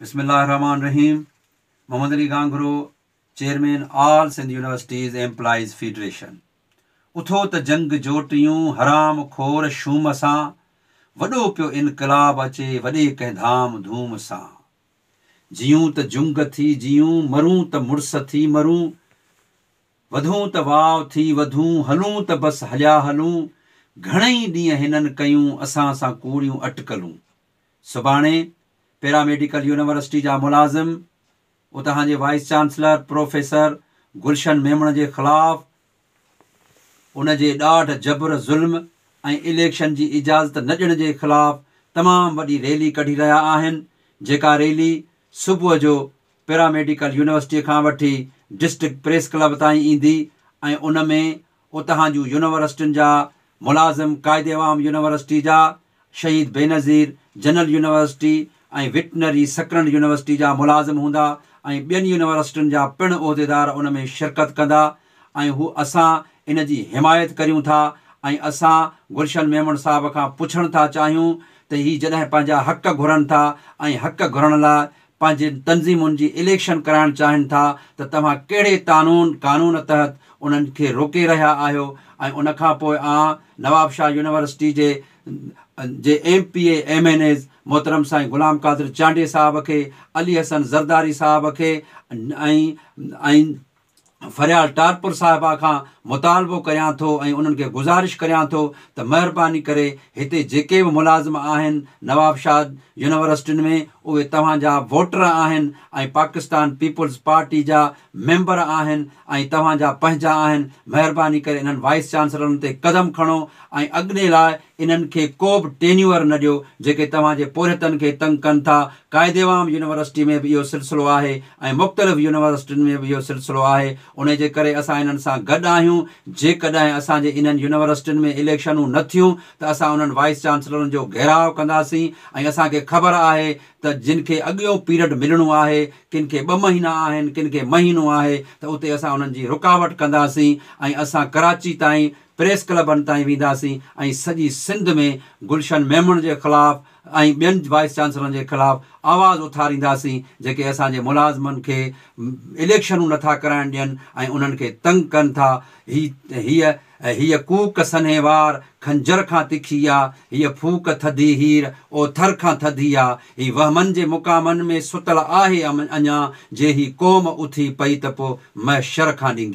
بسم الله الرحمٰن الرحيم Muhammad Ali Ghanghro chairman all Sindh universities employees federation اٿو ته جنگ جوٽيون حرام خور شوم سان وڏو پيو انقلاب اچي وڏي ڪنهن ڌام ڌوم سان جيئون ته جنگ ٿي جيئون مرون ته مڙس ٿي مرون وڌون ته واء ٿي وڌون هلون ته بس هليا هلون گهڻئي ڏينهن هنن ڪيون اسان سان ڪوڙيون اٽڪلون سڀاڻي پيراميڊيڪل يونيورسٽي جا ملازم اتان جي vice chancellor professor Gulshan Memon جي خلاف ان جي ڏاڍ جبر ظلم ۽ اليڪشن جي اجازت نه ڏيڻ جي خلاف تمام وڏي ريلي ڪڍي رهيا آهن جيڪا ريلي صبح جو پيراميڊيڪل يونيورسٽي کان وٺي ڊسٽرڪٽ پريس ڪلب تائين ايندي ۽ ان ۾ اتان جون يونيورسٽين جا ملازم قائد عوام يونيورسٽي جا، Shaheed Benazir general university ۽ veterinary Sakrand university جا ملازم هوندا ۽ ٻين يونيورسٽين جا پڻ عهديدار ان ۾ شرڪت ڪندا ۽ هو اسان ان جي حمايت ڪريون ٿا ۽ اسان گلشن ميمڻ صاحب کان پڇڻ ٿا چاهيون ته هي جڏهن پنهنجا حق گهرن ٿا ۽ حق گهرڻ لاء پنهنجين تنظيمن جي اليڪشن ڪرائڻ چاهين ٿا ته توهان ڪهڙي تانون قانون تحت انهن کي روڪي رهيا آهيو ۽ ان کان پوء آن نوابشاهه يونيورسٽي جي جي M P A M N As محترم سائين غلام قادر چانڊيي صاحب کي علي حسن زرداري صاحب کي ۽ ۽ فريال ٽالپر صاحبه کان مطالبو ڪريان ٿو ۽ انهن کي گذارش ڪريان ٿو ته مهرباني ڪري هتي جيڪي به ملازم آهن نوابشاهه يونيورسٽين ۾ اهي توهان جا ووٽر آهن ۽ پاڪستان پيپلز پارٽي جا ميمبر آهن ۽ توهان جا پنهنجا آهن مهرباني ڪري انهن وائيس چانسلرن تي قدم کڻو ۽ اڳني لاء انهن کي ڪو به ٽينيوئر نه ڏيو جيڪي توهان جي پورهيتن کي تنگ ڪن ٿا، قائد عوام يونيورسٽي ۾ به اهو سلسلو آهي ۽ مختلف يونيورسٽين ۾ به اهو سلسلو آهي انهي جي ڪري اسان انهن سان گڏ آهيون، جيڪڏهن اسان جي انهن يونيورسٽين ۾ اليڪشنون نه ٿيون ته اسان انهن وائيس چانسلرن جو گهيراء ڪنداسين ۽ اسان کي خبر آهي ته جن کي اڳيون پيرڊ ملڻو آهي ڪن کي ٻه مهينا آهن ڪن کي مهينو آهي ته اتي اسان انهن جي رڪاوٽ ڪنداسين ۽ اسان ڪراچي تائين پريس ڪلبن تائين وينداسين ۽ سڄي سنڌ ۾ گلشن ميمڻ جي خلاف ۽ ٻين وائيس چانسلرن جي خلاف آواز اٿارينداسين جيڪي اسان جي ملازمن کي اليڪشنون نٿا ڪرائڻ ڏين ۽ انهن کي تنگ ڪن ٿا هي هيء هيء ڪوڪ سنهي وار خنجر کان تکي آ هيء ڦوڪ ٿڌي هير اوٿر کان ٿڌي آ هي وهمن جي مقامن ۾ ستل آهي اڃا جي هي قوم اٿي پئي ته پو محشر کان ڏنگي.